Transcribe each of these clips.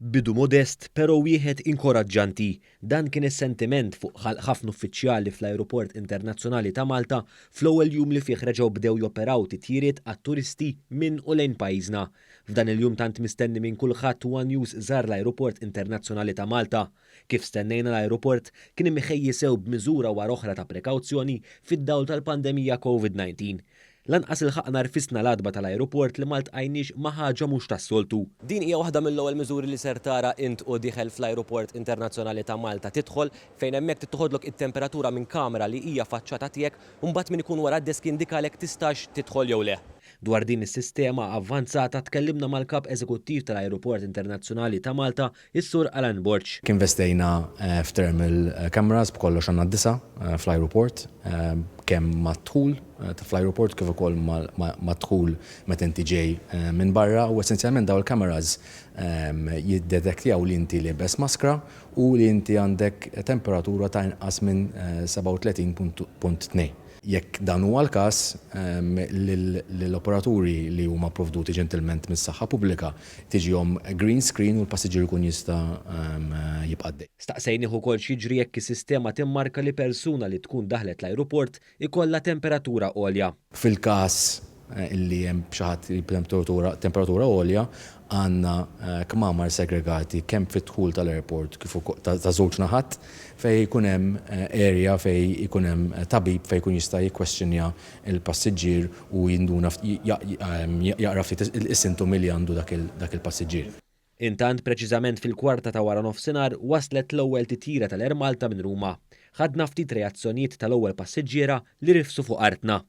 Bidu modest pero wieħed inkoraġġanti. Dan kien is-sentiment fuq ħalq ħafna uffiċjali fl-Ajruport Internazzjonali ta' Malta fl-ewwel jum li fih reġgħu bdew joperaw titjiriet għat-turisti minn u lejn pajjiżna. F'dan il-jum tant mistenni minn kulħadd one News żar l-Ajruport Internazzjonali ta' Malta. Kif stennejna l-ajruport kien imħejji sew b'miżura wara oħra ta' prekawzjoni fid-dawl tal-pandemija Covid-19. Lanqas ilħaqna rfisna l-għatba tal-ajruport li ma ltqajniex ma' ħaġa mhux tas-soltu. Din hija waħda mill-ewwel miżuri li ser tara int u dieħel fl-Ajruport Internazzjonali ta' Malta. Tidħol fejn hemmhekk tittoħodlok it-temperatura minn kamera li hija faċċata tiegħek u mbagħad min ikun wara d-desk jindikalek tistax tidħol jew le. Dwar din is-sistema avvanzata tkellimna mal-Kap Eżekuttiv tal-Ajruport Internazzjonali ta' Malta, Is-Sur Alan Borg. Investejna f'thermal cameras, b'kollox għandna disgħa fl-ajruport, kemm mad-dħul fl-ajruport kif ukoll mad-dħul meta inti ġej minn barra u essenzjalment dawn il-cameras jiddetektjaw li inti liebes maskra u li inti għandek temperatura ta' inqas minn 37.2. Jekk dan huwa l-każ, lill-operaturi li huma pprovduti ġentilment mis-saħħa pubblika tiġihom green screen u l-passiġġier ikun jista' jibqa' għaddej. Staqsejnih ukoll x'jiġri jekk is-sistema timmarka li persuna li tkun daħlet l-ajruport ikollha temperatura għolja. Fil-każ li hemm xi ħadd b'temperatura għolja, għandna kmamar segregati kemm fid-dħul tal-airport kif ukoll ta' żewġ naħat fejn ikun hemm area fejn ikun hemm tabib fejn ikun jista' jikkwestjonja l-passiġġier u jinduna jaqra ftit is-sintomi li għandu dak il-passiġġier. Intant, preċiżament fil-kwarta ta' waranofsinhar waslet l-ewwel titjira tal-Air Malta minn Ruma. Ħadna ftit reazzjonijiet tal-ewwel passiġġiera li rifsu fuq artna.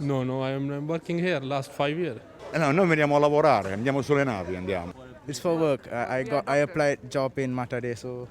No, no, I am working here last 5 year. No, noi veniamo a lavorare, andiamo sulle navi, andiamo. It's for work. I, I got I applied job in Matade, so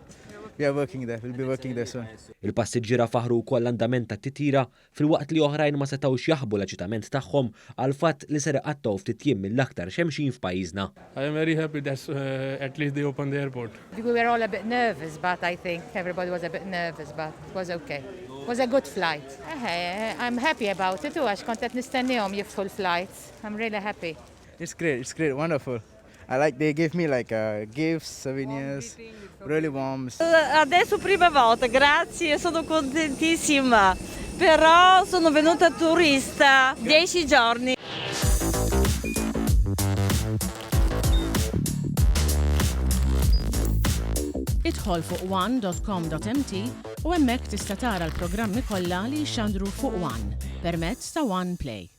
we are working there. We'll be working there soon. Il-passiġġiera faħħru wkoll l-andament tat-titjira filwaqt li oħrajn ma setgħux jaħbu l-eċitament tagħhom għall-fatt li ser iqattgħu ftit jiem mill-aktar xemxin f'pajjiżna. I am very happy that at least they opened the airport. We were all a bit nervous but I think everybody was a bit nervous but it was okay. It was a good flight. Eħe, I'm happy about it u għax kont qed nistennihom jiftħu l-flights. I'm really happy. It's great, it's great, wonderful. I like they gave me like uh, gifts, souvenirs, really warm. Adesso prima volta, grazie, sono contentissima. Però sono venuta turista 10 giorni. Idħol fuq one.com.mt u hemmhekk tista' tara l-programmi kollha li jixxandru fuq One permezz ta' One Play.